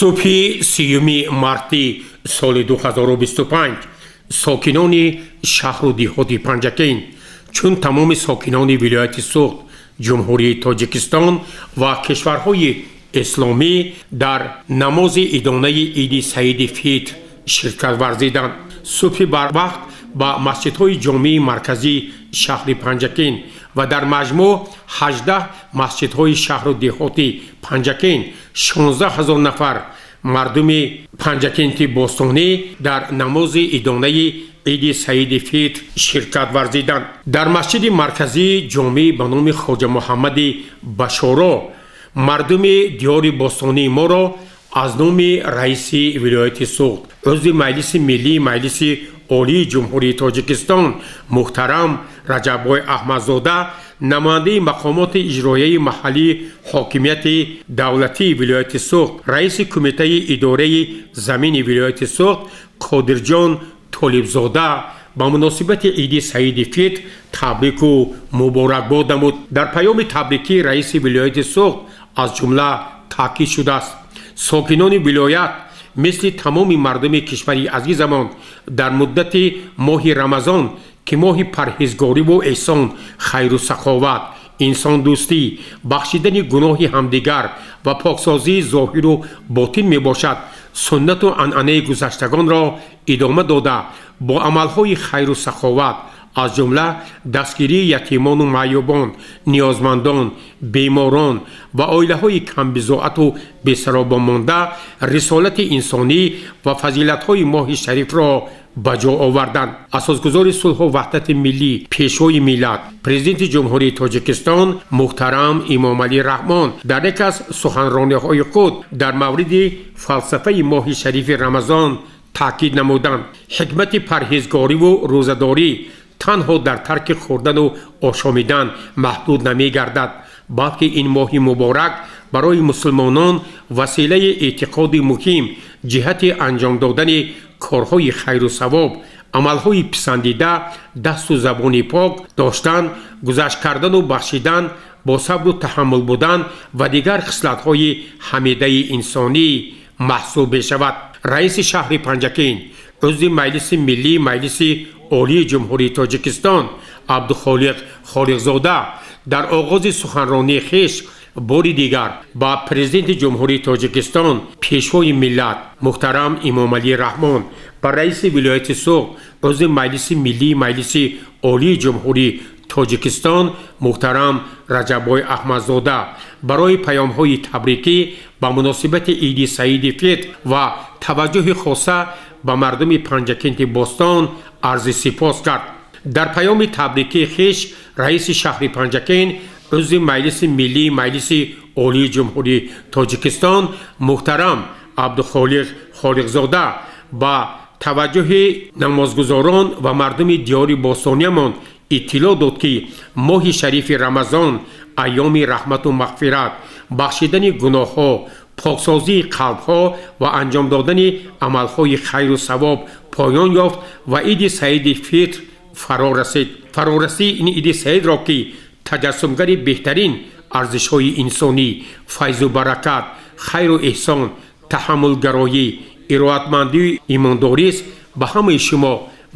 Субҳи 30 марти соли 2025 сокинони шаҳру деҳоти Панҷакент, чун тамоми сокинони вилояти Суғд, Ҷумҳурии Тоҷикистон ва кишварҳои исломӣ дар намози идонаи Иди Саиди Фитр ширкат варзиданд. Субҳи барвақт ба масҷидҳои ҷомеи марказии шаҳри Панҷакент ва дар маҷмӯъ 18 масҷидҳои шаҳру деҳоти Панҷакент 16 ҳазор нафар мардуми Панҷакенти бостонӣ дар намози идонаи Иди Саиди Фитр ширкат варзиданд. Дар масҷиди марказии ҷомеи ба номи Хоҷа Муҳаммади Башоро мардуми диёри бостонии моро аз номи раиси вилояти Суғд, узви Маҷлиси Миллии Маҷлиси Олии Ҷумҳурии Тоҷикистон муҳтарам Раҷаббой Аҳмадзода, намояндаи мақомоти иҷроияи маҳаллии ҳокимияти давлатии вилояти Суғд, раиси кумитаи идораи замини вилояти Суғд Қодирҷон Толибзода ба муносибати Иди Саиди Фитр табрику муборакбод намуд. Дар паёми табрикӣ раиси вилояти Суғд аз ҷумла таъкид шудааст: сокинони вилоят мисли тамоми мардуми кишвари азизамон дар муддати моҳи Рамазон, ки моҳи парҳезгориву эҳсон, хайру саховат, инсондӯстӣ, бахшидани гуноҳи ҳамдигар ва поксозии зоҳиру ботин мебошад, суннату анъанаи гузаштагонро идома дода, бо амалҳои хайру саховат, аз ҷумла дастгирии ятимону маъюбон, ниёзмандон, беморон ва оилаҳои камбизоату бесаробомонда, рисолати инсонӣ ва фазилатҳои моҳи шарифро ба ҷо оварданд. Асосгузори сулҳу ваҳдати миллӣ, Пешвои миллат, Президенти Ҷумҳурии Тоҷикистон муҳтарам Имомалӣ Раҳмон дар яке аз суханрониҳои худ дар мавриди фалсафаи моҳи шарифи Рамазон таъкид намуданд: ҳикмати парҳезгориву рӯзадорӣ танҳо дар тарки хӯрдану ошомидан маҳдуд намегардад, балки ин моҳи муборак барои мусулмонон василаи эътиқоди муҳим ҷиҳати анҷом додани корҳои хайру савоб, амалҳои писандида, дасту забони пок доштан, гузашт кардану бахшидан, бо сабру таҳаммул будан ва дигар хислатҳои ҳамидаи инсонӣ маҳсуб мешавад. Раиси шаҳри Панҷакент, узви Маҷлиси Миллии Маҷлиси Олии Ҷумҳурии Тоҷикистон Абдухолиқ Холиқзода дар оғози суханронии хеш бори дигар ба Президенти Ҷумҳурии Тоҷикистон, Пешвои миллат муҳтарам Имомалӣ Раҳмон, ба раиси вилояти Суғд, узви Маҷлиси Миллии Маҷлиси Олии Ҷумҳурии Тоҷикистон муҳтарам Раҷаббой Аҳмадзода барои паёмҳои табрикӣ ба муносибати Иди Саиди Фитр ва таваҷҷӯҳи хоса ба мардуми Панҷакенти бостон арзи сипос кард. Дар паёми табрикии хеш раиси шаҳри Панҷакент, узви Маҷлиси Миллии Маҷлиси Олии Ҷумҳурии Тоҷикистон муҳтарам Абдухолиқ Холиқзода ба таваҷҷӯҳи намозгузорон ва мардуми диёри бостониямон иттилоъ дод, ки моҳи шарифи Рамазон айёми раҳмату мағфират, бахшидани гуноҳҳо, поксозии қалбҳо ва анҷом додани амалҳои хайру савоб поён ёфт ва Иди Саиди Фитр фаро расид. Фарорасии ин Иди Саидро, ки таҷассумгари беҳтарин арзишҳои инсонӣ, файзу баракат, хайру эҳсон, таҳаммулгароӣ, ироатмандию имондорист, ба ҳамаи шумо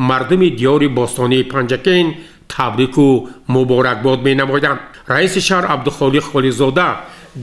мардуми диёри бостонии Панҷакент табрику муборакбод менамоянд. Раиси шаҳр Абдухолиқ Холиқзода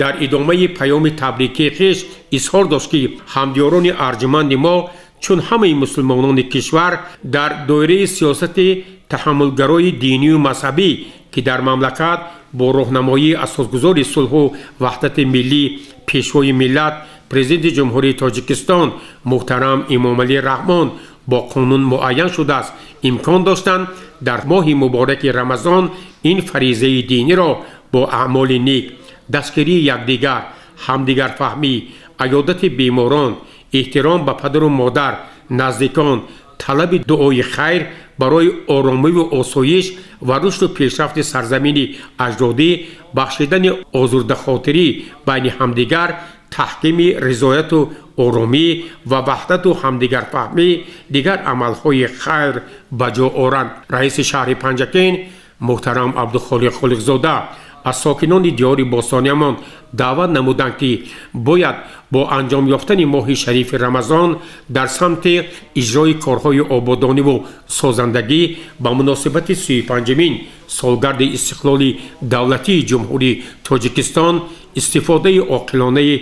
дар идомаи паёми табрикии хеш изҳор дошт, ки ҳамдиёрони арҷуманди мо, чун ҳамаи мусулмонони кишвар, дар доираи сиёсати таҳаммулгарои динию мазҳабӣ, ки дар мамлакат бо роҳнамоии асосгузори сулҳу ваҳдати миллӣ, Пешвои миллат, Президенти Ҷумҳурии Тоҷикистон муҳтарам Имомалӣ Раҳмон бо қонун муайян шудааст, имкон доштанд дар моҳи мубораки Рамазон ин фаризаи диниро бо аъмоли нек, дастгирии якдигар, ҳамдигарфаҳмӣ, аёдати беморон, эҳтиром ба падару модар, наздикон, талаби дуои хайр барои оромиву осоиш ва рушду пешрафти сарзамини аҷдодӣ, бахшидани озурдахотирӣ байни ҳамдигар, таҳкими ризояту оромӣ ва ваҳдату ҳамдигарфаҳмӣ, дигар амалҳои хайр ба ҷо оранд. Раиси шаҳри Панҷакент муҳтарам Абдухолиқ Холиқзода аз сокинони диёри бостониямон даъват намуданд, ки бояд бо анҷом ёфтани моҳи шарифи Рамазон дар самти иҷрои корҳои ободониву созандагӣ ба муносибати 35-мин солгарди истиқлоли давлатии Ҷумҳурии Тоҷикистон истифодаи оқилонаи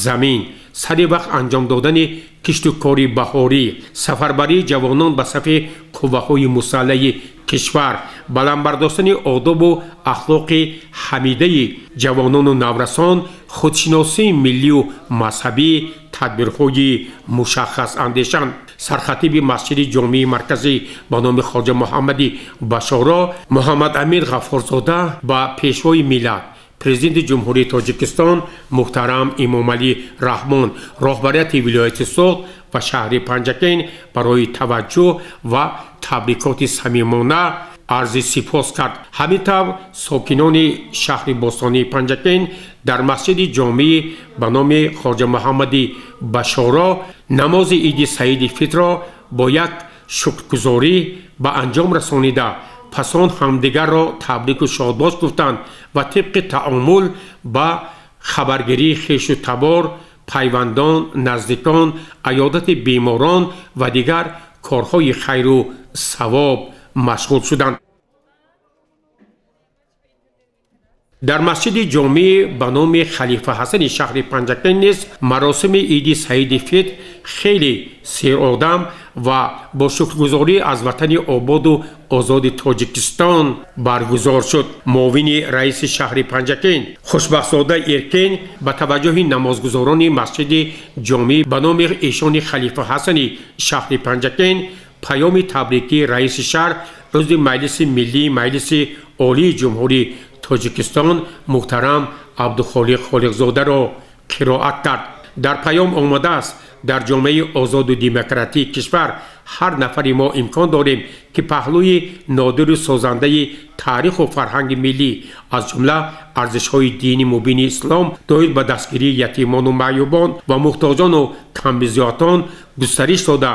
замин, сари вақт анҷом додани кишту кори баҳорӣ, сафарбарии ҷавонон ба сафи қувваҳои мусаллаҳи кишвар, баланд бардоштани одобу ахлоқи ҳамидаи ҷавонону наврасон, худшиносии миллию мазҳабӣ тадбирҳои мушаххас андешанд. Сархатиби масҷиди ҷомеи марказӣ ба номи Хоҷа Муҳаммади Башоро Муҳаммад Амир Ғаффорзода ба Пешвои миллат, Президенти Ҷумҳурии Тоҷикистон муҳтарам Эмомалӣ Раҳмон, роҳбарияти вилояти Суғд ва шаҳри Панҷакент барои таваҷҷӯҳ ва табрикоти самимона арзи сипос кард. Ҳамин тавр сокинони шаҳри бостонии Панҷакент дар масҷиди ҷомеи ба номи Хоҷа Муҳаммади Башоро намози иди Саиди Фитрро бо як шукргузорӣ ба анҷом расонида, пас он ҳамдигарро табрику шодбош гуфтанд ва тибқи таомул ба хабаргирии хешу табор, пайвандон, наздикон, аёдати беморон ва дигар корҳои хайру савоб машғул шуданд. Дар масҷиди ҷомеъ ба номи Халифа Ҳасани шаҳри Панҷакент низ маросими иди Саиди Фитр хеле серодам ва бо шукргузорӣ аз ватани ободу озоди Тоҷикистон баргузор шуд. Муовини раиси шаҳри Панҷакент Хушбахтзода Эркен ба таваҷҷӯҳи намозгузорони масҷиди ҷомеъ ба номи эшони Халифа Ҳасани шаҳри Панҷакент паёми табрикии раиси шаҳр, узви Маҷлиси Миллии Маҷлиси Олии Ҷумҳурии Тоҷикистон муҳтарам Абдухолиқ Холиқзодаро қироат кард. Дар паём омадааст: дар ҷомеаи озоду демократии кишвар ҳар нафари мо имкон дорем, ки паҳлӯи нодиру созандаи таъриху фарҳанги миллӣ, аз ҷумла арзишҳои дини мубини ислом доир ба дастгирии ятимону маъюбон ва муҳтоҷону камбизоатон густариш дода,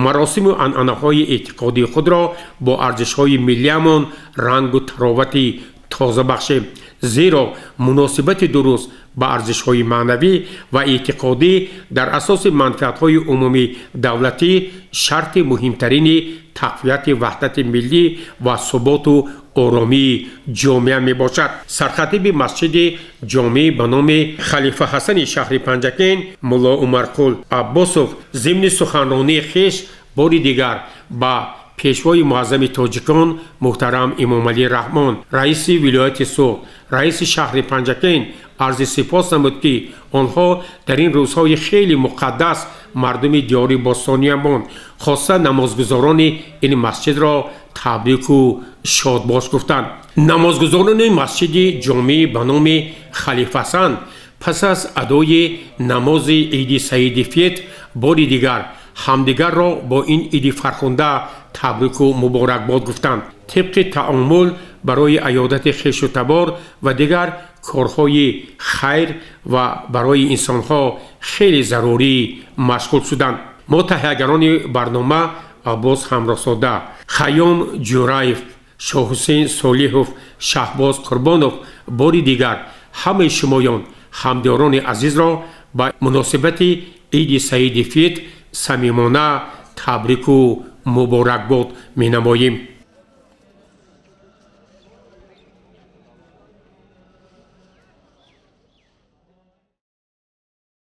маросиму анъанаҳои эътиқодии худро бо арзишҳои миллиамон рангу таровати тоза бахшем. Зеро муносибати дуруст ба арзишҳои маънавӣ ва эътиқодӣ дар асоси манфиатҳои умумии давлатӣ шарти муҳимтарини тақвияти ваҳдати миллӣ ва суботу оромии ҷомеа мебошад. Сархатиби масҷиди ҷомеъ ба номи Халифа Ҳасани шаҳри Панҷакент Мулло Умарқул Аббосов зимни суханронии хеш бори дигар ба Пешвои муаззами тоҷикон муҳтарам Эмомалӣ Раҳмон, раиси вилояти Суғд, раиси шаҳри Панҷакент арзи сипос намуд, ки онҳо дар ин рӯзҳои хеле муқаддас мардуми диёри бостониямон, хоса намозгузорони ин масҷидро табрику шодбош гуфтанд. Намозгузорони масҷиди ҷомеъ ба номи Халифа Ҳасан пас аз адои намози иди Саиди Фитр бори дигар ҳамдигарро бо ин иди фархунда табрику муборакбод гуфтанд. Тибқи таомул барои аёдати хешу табор ва дигар корҳои хайр ва барои инсонҳо хеле зарурӣ машғул шуданд. Мо таҳиягарони барнома Аббос Ҳамроҳзода, Хайём Ҷураев, Шоҳҳусейн Солиҳов, Шаҳбоз Қурбонов бори дигар ҳамаи шумоён ҳамдиёрони азизро ба муносибати иди Саиди Фитр самимона табрику муборакбод менамоем.